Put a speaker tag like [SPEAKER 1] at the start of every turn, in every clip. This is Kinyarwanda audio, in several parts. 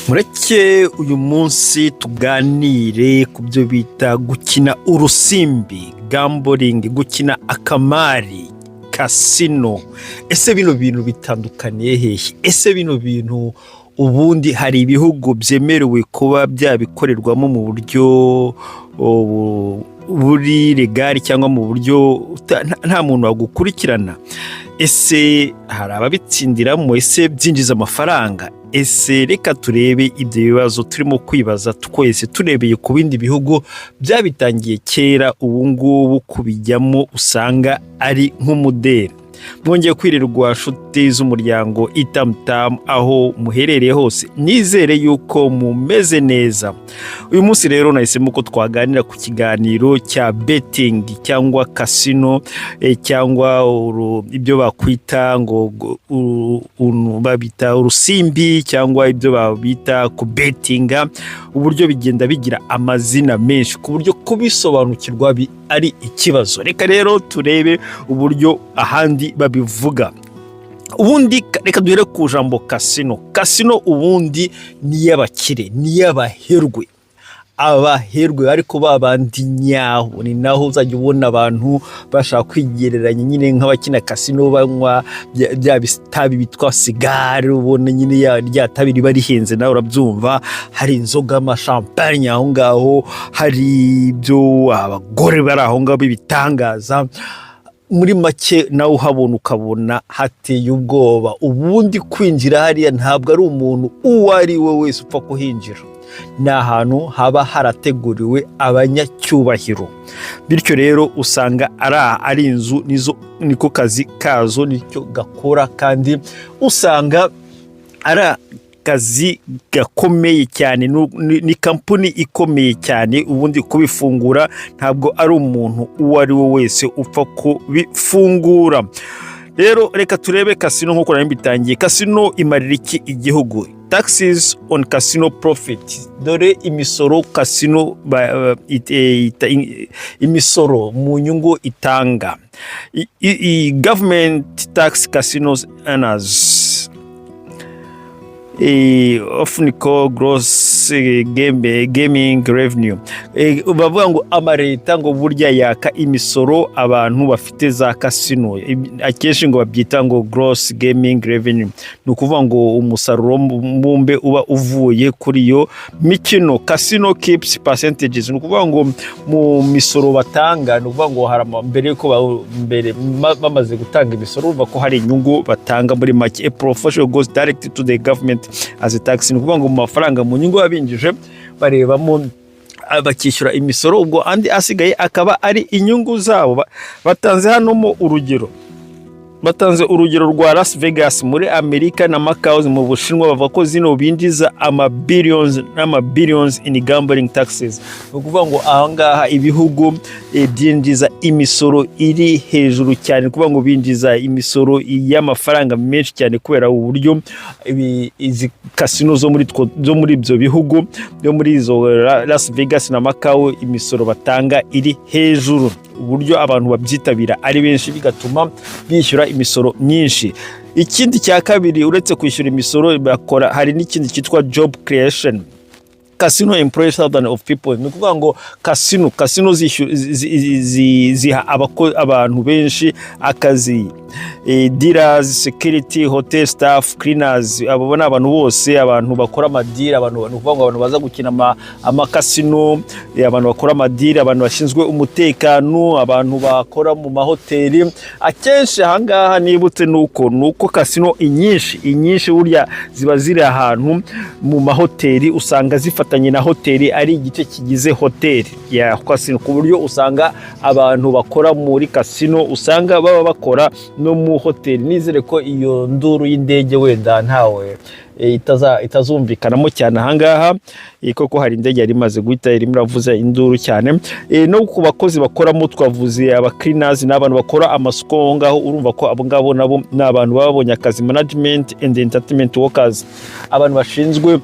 [SPEAKER 1] Mureke uyu munsi tuganire ku byo bita gukina urusimbi, gambling, gukina akamari, casino. Ese bino bintu bitandukaniye hehe? Ese bino bintu ubundi hari ibihugu byemerewe kuba byabikorerwamo mu buryo buri legal cyangwa mu buryo nta muntu wagukurikirana? Ese hari ababitsindiramo? Ese byinjiza amafaranga? Ese reka turebe ibyo bibazo turimo kwibaza twese, turebeye ku bindi bihugu byabitangiye kera, ubu ngubu kubijyamo usanga ari nk'umuderi. Mwongeye kwirirwa, nshuti z'umuryango Itamutamu, aho muherereye hose, nizere yuko mumeze neza. Uyu munsi rero nahisemo ko twaganira ku kiganiro cya betting cyangwa casino, cyangwa ibyo bakwita ngo babita urusimbi cyangwa ibyo babita kubetinga. Uburyo bigenda bigira amazina menshi ku buryo kubisobanukirwa ari ikibazo. Reka rero turebe uburyo ahandi babivuga. Ubundi reka duhere ku jambo casino. Casino ubundi ni iy'abakire, ni iy'abaherwe, abaherwe ariko ba bandi nyaho. Ni naho uzajya ubona abantu bashaka kwigereranya nyine nk'abakina casino, banywa bya bitabi bitwa cigare. Ubona nyine rya tabi riba rihenze, nawe urabyumva. Hari inzoga, amashampanye aho ngaho, hari ibyo abagore bari aho ngaho b'ibitangaza. Muri make nawe uhabona ukabona hateye ubwoba. Ubundi kwinjira hariya ntabwo ari umuntu uwo ari we wese upfa kuhinjira, ni ahantu haba harateguriwe abanyacyubahiro. Bityo rero usanga ari inzu nizo niko kazi kazo, nicyo gakora, kandi usanga ari akazi gakomeye cyane. Ni kampani ikomeye cyane. Ubundi kubifungura ntabwo ari umuntu uwo ari we wese upfa kubifungura. Rero reka turebe casino nk'uko nari mbitangiye. Casino imarira iki igihugu? Taxes on casino profit, dore imisoro casino imisoro mu nyungu itanga. Government tax casinos earners, often called gross gaming revenue. Bavuga ngo amaleta ngo burya yaka imisoro abantu bafite za casino. Akenshi ngo babyita ngo gross gaming revenue, ni ukuvuga ngo umusaruro mbumbe uba uvuye kuri iyo mikino. Casino keeps percentages, ni ukuvuga ngo mu misoro batanga, ni ukuvuga ngo hari mbere yuko mbere bamaze gutanga imisoro, urumva ko hari inyungu batanga. Muri make, a portion goes direct to the government as a tax. Ni ukuvuga ngo mu mafaranga, mu nyungu babinjije, barebamo bakishyura imisoro, ubwo andi asigaye akaba ari inyungu zabo. Batanze hano mo urugero, batanze urugero rwa Las Vegas muri Amerika na Macau mu Bushinwa. Bavuga ko zino binjiza ama billions n'ama billions in gambling taxes. Ni ukuvuga ngo aha ngaha ibihugu byinjiza imisoro iri hejuru cyane, ni ukuvuga ngo binjiza imisoro y'amafaranga menshi cyane kubera uburyo izi casino zo muri ibyo bihugu byo muri izo Las Vegas na Macau, imisoro batanga iri hejuru, uburyo abantu babyitabira ari benshi bigatuma bishyura imisoro myinshi. Ikindi cya kabiri, uretse kwishyura imisoro bakora, hari n'ikindi cyitwa job creation. Casino employs thousands of people. Ni ukuvuga ngo casino ziha abantu benshi akazi: dealers, security, hotel staff, cleaners. Abo ni abantu bose, abantu bakora amadeal, abantu, ni ukuvuga ngo abantu baza gukina amacasino, abantu bakora amadeal, abantu bashinzwe umutekano, abantu bakora mu mahoteli. Akenshi ahangaha nibutse nuko casino inyinshi burya ziba ziri ahantu mu mahoteli, usanga zifatanye na hoteli, ari igice kigize hoteli ya casino, ku buryo usanga abantu bakora muri casino usanga baba bakora no mu hoteli. Nizere ko iyo nduru y'indege wenda ntawe itazumvikanamo cyane ahangaha. Koko hari indege yari imaze guhita irimo iravuza induru cyane. No ku bakozi bakoramo, twavuze aba cleaners n'abantu bakora amasuku aho ngaho. Urumva ko abo ngabo nabo ni abantu baba babonye akazi. Management and entertainment workers, abantu bashinzwe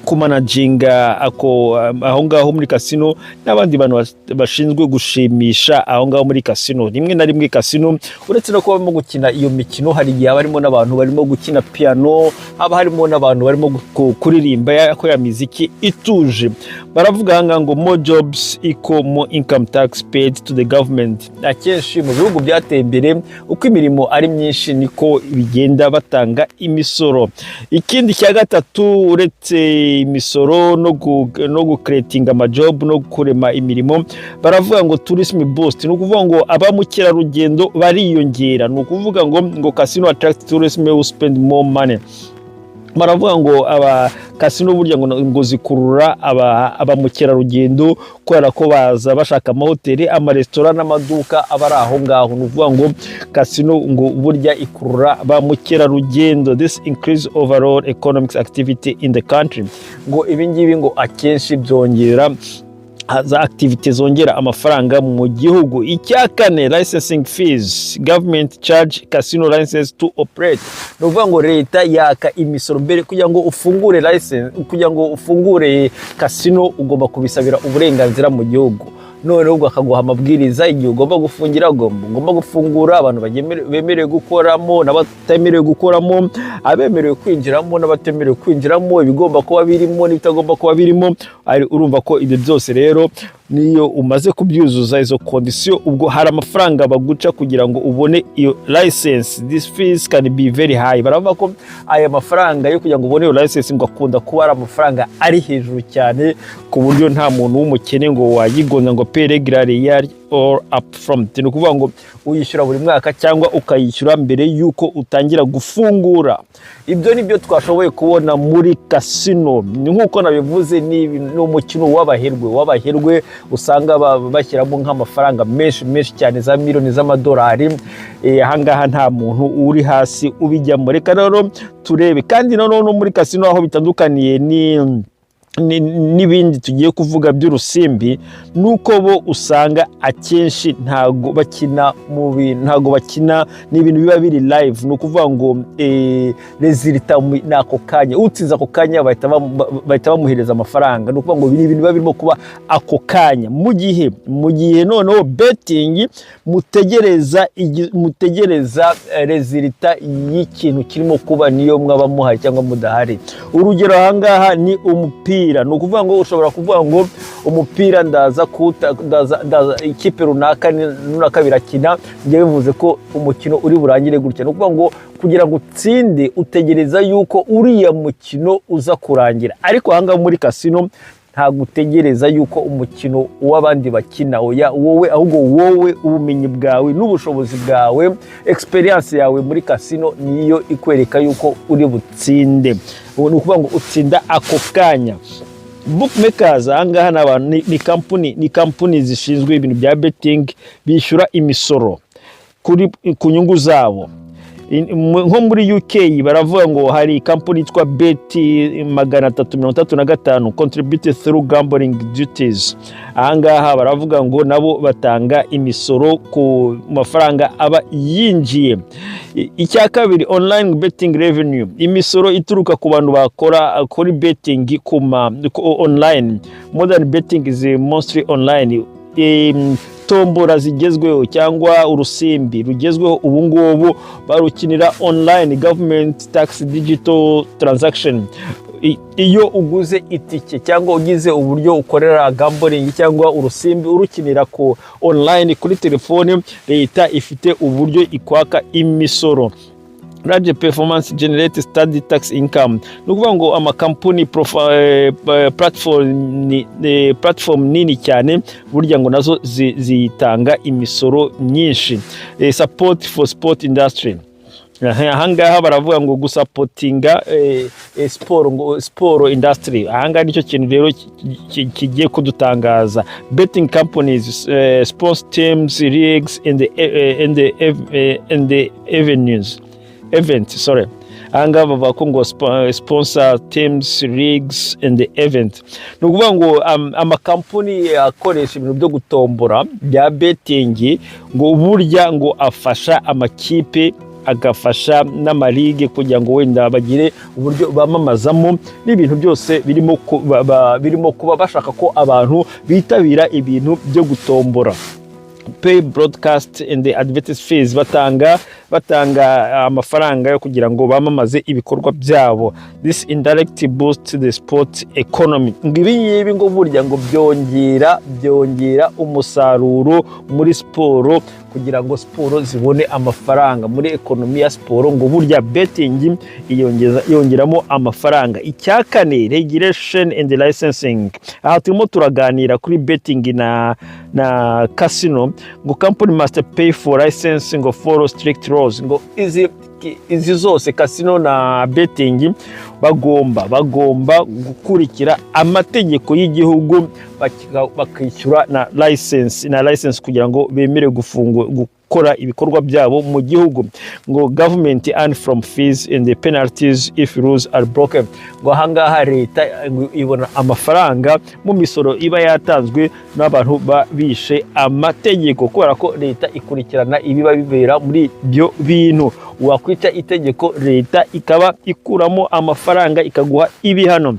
[SPEAKER 1] Kumanaginga ako aho ngaho muri kasino n'abandi bantu bashinzwe gushimisha aho ngaho muri kasino. Rimwe na rimwe kasino, uretse no kuba barimo gukina iyo mikino, hari igihe haba harimo n'abantu barimo gukina piano, haba harimo n'abantu barimo kuririmba ko ya miziki ituje. Baravuga aha ngaha ngo "more jobs equal more income tax paid to the government". Akenshi mu bihugu byateye imbere, uko imirimo ari myinshi niko bigenda batanga imisoro. Ikindi cya gatatu, uretse imisoro no gucreatinga amajob no kurema imirimo, baravuga ngo tourism boost. Ni ukuvuga ngo aba mukerarugendo bariyongera. Ni ukuvuga ngo casino attract tourism who spend more money. Baravuga ngo aba kasino burya ngo zikurura aba mukerarugendo kubera ko baza bashaka amahoteli, amaresitora n'amaduka aba ari aho ngaho. Ni ukuvuga ngo kasino ngo burya ikurura ba mukerarugendo. This increase overall economic activity in the country. Ngo ibi ngibi ngo akenshi byongera za activity, zongera amafaranga mu gihugu. Icya kane, licensing fees. Government charge casino license to operate. Ni ukuvuga ngo leta yaka imisoro mbere kugira ngo ufungure license. Kugira ngo ufungure kasino ugomba kubisabira uburenganzira mu gihugu, noneho ubwo akaguha amabwiriza igihe ugomba gufungira, ugomba gufungura, abantu bemerewe gukoramo n'abatemerewe gukoramo, abemerewe kwinjiramo n'abatemerewe kwinjiramo, ibigomba kuba birimo n'ibitagomba kuba birimo. Urumva ko ibyo byose rero, niyo umaze kubyuzuza izo condition, ubwo hari amafaranga baguca kugira ngo ubone iyo license. This fees can be very high. Baravuga ko aya mafaranga yo kugira ngo ubone iyo license ngo akunda kuba ari amafaranga ari hejuru cyane, ku buryo nta muntu w'umukene ngo wayigonda. Ngo pay regularly year or upfront. Ni ukuvuga ngo uyishyura buri mwaka cyangwa ukayishyura mbere y'uko utangira gufungura. Ibyo ni byo twashoboye kubona muri kasino. Ni nk'uko nabivuze, ni umukino w'abaherwe usanga bashyiramo nk'amafaranga menshi menshi cyane, za miliyoni z'amadolari. Ahangaha nta muntu uri hasi ubijyamo. Reka rero turebe kandi noneho no muri kasino aho bitandukaniye ni n'ibindi tugiye kuvuga by'urusimbi, nuko bo usanga akenshi ntago bakina mu bintu, ntago bakina n'ibintu biba biri live. Ni ukuvuga ngo résultat ni ako kanya, utsinze ako kanya bahita bamuhereza amafaranga. Ni ukuvuga ngo ni ibintu biba birimo kuba ako kanya, mu gihe noneho betting mutegereza résultat y'ikintu kirimo kuba, niyo mwaba muhari cyangwa mudahari. Urugero ahangaha ni umupira. Ni ukuvuga ngo ushobora kuvuga ngo umupira ndaza kuwuta, ndaza ikipe runaka runaka birakina, njye bivuze ko umukino uri burangire gutya. Ni ukuvuga ngo kugira ngo utsinde utegereza yuko uriya mukino uza kurangira. Ariko ahangaha muri kasino ntabwo utegereza yuko umukino w'abandi bakina, oya, wowe ahubwo wowe ubumenyi bwawe n'ubushobozi bwawe, experience yawe muri kasino niyo ikwereka yuko uri butsinde. Ubu ni ukuvuga ngo utsinda ako kanya. Bookmakers ahangaha ni abantu, ni kampuni zishinzwe ibintu bya betting, bishyura imisoro ku nyungu zabo. Nko muri UK baravuga ngo hari kampuni yitwa Bet 335 contribute through gambling duties. Ahangaha baravuga ngo nabo batanga imisoro ku mafaranga aba yinjiye. Icya kabiri, online betting revenue, imisoro ituruka ku bantu bakora kuri betting ku online. Modern betting is mostly online. Tombora zigezweho cyangwa urusimbi rugezweho ubu ngubu barukinira online. Government tax digital transaction. Iyo uguze itike cyangwa ugize uburyo ukorera gambling cyangwa urusimbi urukinira ku online kuri telefone, leta ifite uburyo ikwaka imisoro. Large performance generate steady tax income. Ni ukuvuga ngo amakampani platform nini cyane burya ngo nazo zitanga imisoro myinshi. Support for sport industry. Ahangaha baravuga ngo gusupportinga siporo, ngo siporo industry. Ahangaha nicyo kintu rero kigiye kudutangaza. Betting companies sports teams, leagues and the avenues event, sorry. Ahangaha bavuga ko ngo sponsor teams, leagues and the event. Ni ukuvuga ngo amakampani akoresha ibintu byo gutombora bya betting ngo burya ngo afasha amakipe. agafasha n'amaligue kugira ngo wenda bagire uburyo bamamazamo n'ibintu byose birimo kuba bashaka ko abantu bitabira ibintu byo gutombora. Pay broadcast and the advertising fees, batanga amafaranga yo kugira ngo bamamaze ibikorwa byabo. This indirect boost the sport economy. Ngo ibi ngibi ngo burya ngo byongera umusaruro muri siporo, kugira ngo siporo zibone amafaranga muri economy ya siporo. Ngo burya betting yongeramo amafaranga. Icya kane, regulation and licensing. Aha turimo turaganira kuri betting na casino. Ngo company must pay for licensing of follow strict laws. Ngo izi zose, casino na betting, bagomba gukurikira amategeko y'igihugu, bakishyura na license kugira ngo bemere gukora ibikorwa byabo mu gihugu. Ngo government earn from fees and the penalties if rules are broken. Ngo ahangaha leta ngo ibona amafaranga mu misoro iba yatanzwe n'abantu bishe amategeko, kubera ko leta ikurikirana ibiba bibera muri ibyo bintu. Wakwica itegeko, leta ikaba ikuramo amafaranga, ikaguha ibihano.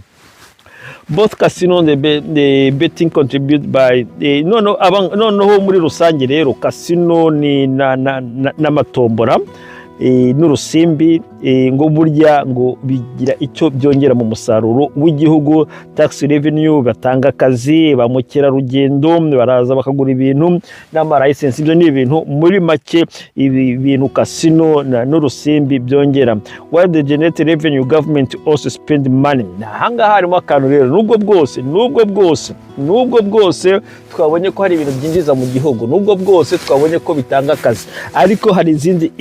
[SPEAKER 1] Both casino and the betting contribute by noneho muri rusange rero, casino ni n'amatombora n'urusimbi, ngo burya ngo bigira icyo byongera mu musaruro w'igihugu: tax revenue, batanga akazi, ba mukerarugendo baraza bakagura ibintu, n'amalicense. Ibyo ni ibintu muri make ibi bintu casino n'urusimbi byongera. While the generate revenue, government also spend money. Ahangaha harimo akantu rero. Nubwo bwose twabonye ko hari ibintu byinjiza mu gihugu, nubwo bwose twabonye ko bitanga akazi, ariko hari izindi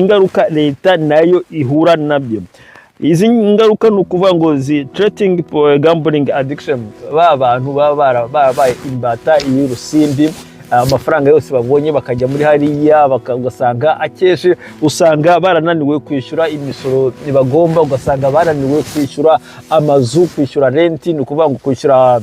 [SPEAKER 1] ngaruka leta nayo ihura nabyo. Izi ngaruka ni ukuvuga ngo zi treating gambling addiction. Ba bantu baba barabaye imbata y'urusimbi, amafaranga yose babonye bakajya muri hariya, ugasanga akenshi usanga barananiwe kwishyura imisoro bagomba, ugasanga bananiwe kwishyura amazu, kwishyura rent, ni ukuvuga ngo kwishyura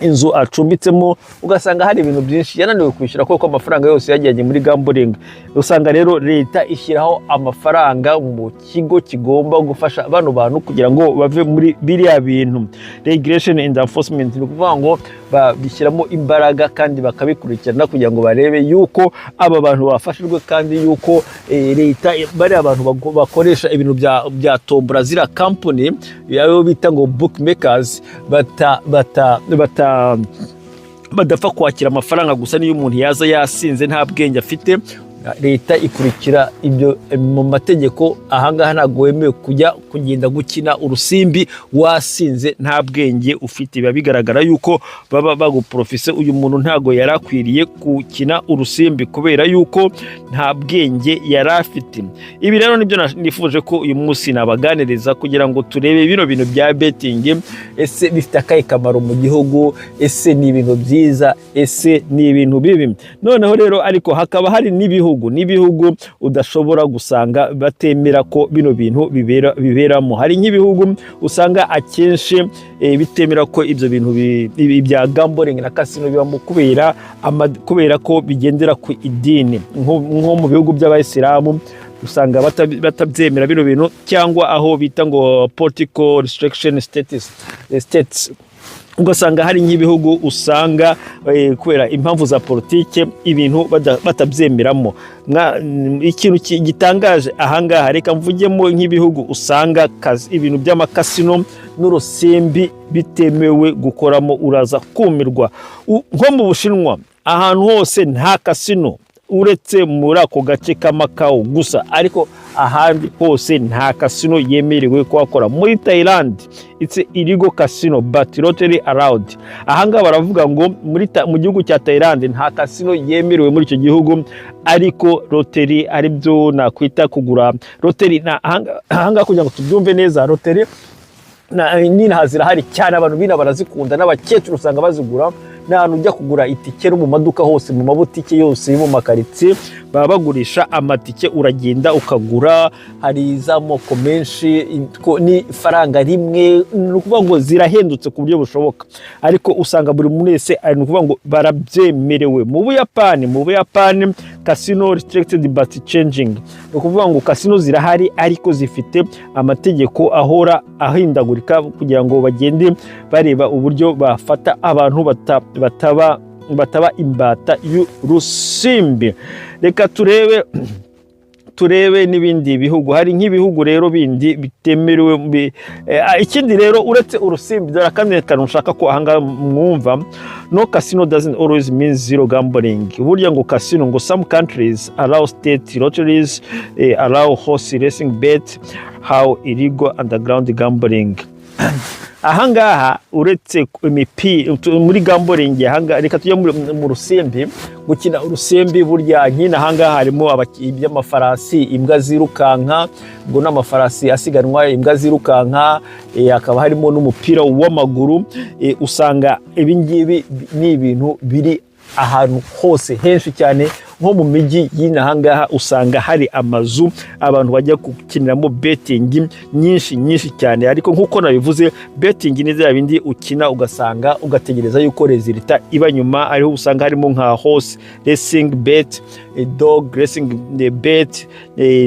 [SPEAKER 1] inzu acumbitsemo, ugasanga hari ibintu byinshi yananiwe kwishyura kuko amafaranga yose yajyanye muri gambling. Usanga rero leta ishyiraho amafaranga mu kigo kigomba gufasha bano bantu kugira ngo bave muri biriya bintu. Regulation and enforcement, ni ukuvuga ngo babishyiramo imbaraga kandi bakabikurikirana kugira ngo barebe yuko aba bantu bafashijwe, kandi yuko leta bariya bantu bakoresha ibintu bya tombora, ziriya company ayo bita ngo bookmakers, bata bata bata badapfa kwakira amafaranga gusa niyo umuntu yaza yasinze nta bwenge afite. Leta ikurikira ibyo mu mategeko. Ahangaha ntabwo wemewe kujya kugenda gukina urusimbi wasinze nta bwenge ufite. Biba bigaragara yuko baba baguprofise, uyu muntu ntabwo yari akwiriye gukina urusimbi kubera yuko nta bwenge yari afite. Ibi rero nibyo nifuje ko uyu munsi nabaganiriza kugira ngo turebe bino bintu bya betting. Ese bifite akahe kamaro mu gihugu? Ese ni ibintu byiza? Ese ni ibintu bibi? Noneho rero ariko hakaba hari n'ibihugu udashobora gusanga batemera ko bino bintu biberamo. Hari nk'ibihugu usanga akenshi bitemera ko ibyo bintu bya gambling na casino bibamo kubera ko bigendera ku idini. Nko mu bihugu by'abayisilamu usanga batabyemera bino bintu, cyangwa aho bita ngo political restriction states, ugasanga hari nk'ibihugu usanga kubera impamvu za politike ibintu batabyemeramo. Ikintu gitangaje ahangaha, reka mvugemo nk'ibihugu usanga ibintu by'amakasino n'urusimbi bitemewe gukoramo, uraza kumirwa. Nko mu Bushinwa, ahantu hose nta kasino uretse muri ako gace ka Macau gusa, ariko ahandi hose nta kasino yemerewe kuhakora. Muri Thailand, it's illegal casino but lottery allowed. Ahangaha baravuga ngo mu gihugu cya Thailand nta kasino yemerewe muri icyo gihugu, ariko lottery, aribyo nakwita kugura lottery, ahangaha kugira ngo tubyumve neza, lottery n'inaha zirahari cyane, abantu bina barazikunda, n'abakecuru usanga bazigura. Ni ahantu ujya kugura itike, no mu maduka hose, mu mabutike yose yo mu makaritsiye baba bagurisha amatike. Uragenda ukagura, hari iz'amoko menshi, ni ifaranga rimwe. Ni ukuvuga ngo zirahendutse ku buryo bushoboka, ariko usanga buri muntu wese ari, ni ukuvuga ngo barabyemerewe. Mu Buyapani casino restricted but changing. Ni ukuvuga ngo kasino zirahari, ariko zifite amategeko ahora ahindagurika kugira ngo bagende bareba uburyo bafata abantu bataba imbata y'urusimbi. Reka turebe n'ibindi bihugu. Hari nk'ibihugu rero bindi bitemerewe. Ikindi rero uretse urusimbi, dore akandi kantu nshaka ko ahangaha mwumva: no casino doesn't always mean zero gambling. Burya ngo casino, ngo some countries allow state lotteries, allow horse racing bet, how illegal underground gambling. Ahangaha uretse imipira muri gambling, ahangaha reka tujye mu rusimbi, gukina urusimbi. Burya nk'ino ahangaha harimo iby'amafarasi, imbwa zirukanka, ngo n'amafarasi asiganwa, imbwa zirukanka, hakaba harimo n'umupira w'amaguru. Usanga ibi ngibi ni ibintu biri ahantu hose henshi cyane, nko mu mijyi y'ino ahangaha usanga hari amazu abantu bajya gukiniramo betting nyinshi nyinshi cyane. Ariko nk'uko nabivuze, betting ni bya bindi ukina ugasanga ugategereza yuko résultat iba nyuma. Ariho usanga harimo nka horse racing bet, dog racing bet,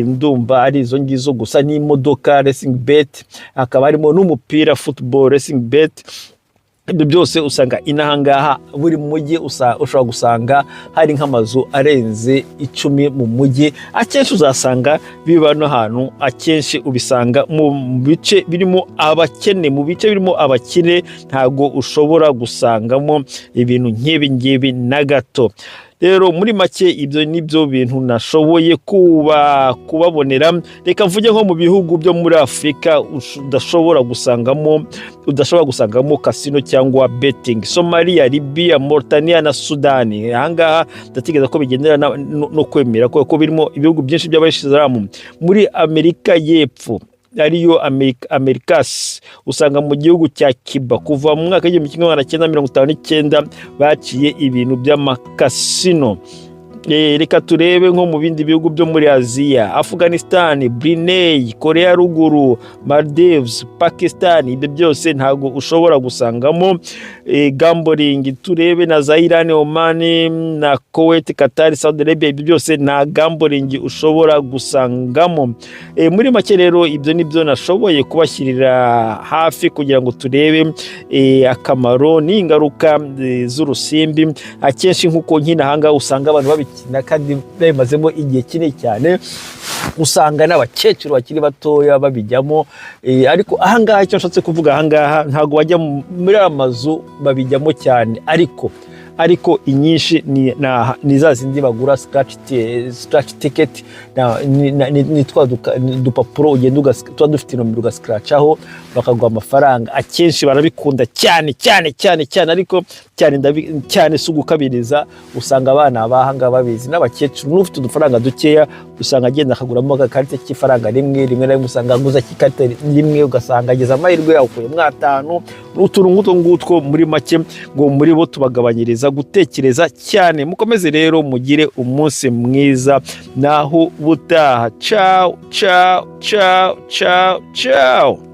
[SPEAKER 1] ndumva ari izo ngizo gusa, n'imodoka racing bet, hakaba harimo n'umupira, football racing bet. Ibyo byose usanga inahangaha buri mujyi ushobora gusanga hari nk'amazu arenze 10 mu mujyi. Akenshi uzasanga biba no hantu, akenshi ubisanga mu bice birimo abakene. Mu bice birimo abakire ntabwo ushobora gusangamo ibintu nk'ibi ngibi na gato. Rero muri make ibyo ni byo bintu nashoboye kubabonera. Reka mvuge nko mu bihugu byo muri Afurika udashobora gusangamo kasino cyangwa betting: Somalia, Libya, Mauritania na Sudani. Ahangaha ndatekereza ko bigendera no kwemera, kubera ko birimo ibihugu byinshi by'abayisilamu. Muri Amerika y'Epfo, ariyo Americas, usanga mu gihugu cya Cuba kuva mu mwaka w'1959 baciye ibintu by'amakasino. Reka turebe nko mu bindi bihugu byo muri Aziya: Afghanistan, Brunei, Korea ya Ruguru, Maldives, Pakistan. Ibyo byose ntabwo ushobora gusangamo gambling. Turebe na za Iran, Oman na Kuwait, Qatar, Saudi Arabia. Ibyo byose nta gambling ushobora gusangamo. Muri make rero ibyo nibyo nashoboye kubashyirira hafi kugira ngo turebe akamaro n'ingaruka z'urusimbi. Akenshi nk'uko nkina ahangaha usanga abantu babikina kandi babimazemo igihe kinini cyane, usanga n'abakecuru bakiri batoya babijyamo. Ariko ahangaha icyo nshatse kuvuga, ahangaha ntabwo bajya muri aya mazu babijyamo cyane, ariko inyinshi ni za zindi bagura scratch ticket, ni twa dupapuro ugenda tuba dufite inomero, ugascratchaho bakaguha amafaranga. Akenshi barabikunda cyane cyane cyane cyane, ariko cyane cyane si ugukabiriza. Usanga abana b'ahangaha babizi n'abakecuru, n'ufite udufaranga dukeya usanga agenda akaguramo agakarita k'ifaranga rimwe. Rimwe na rimwe usanga aguza ikarita rimwe, ugasanga ageze amahirwe yawukuyemo atanu, n'utuntu nk'utwo ngutwo. Muri make ngo muri bo tubagabanyiriza gutekereza cyane. Mukomeze rero mugire umunsi mwiza, naho ubutaha. Ciao, ciao, ciao, ciao, ciao.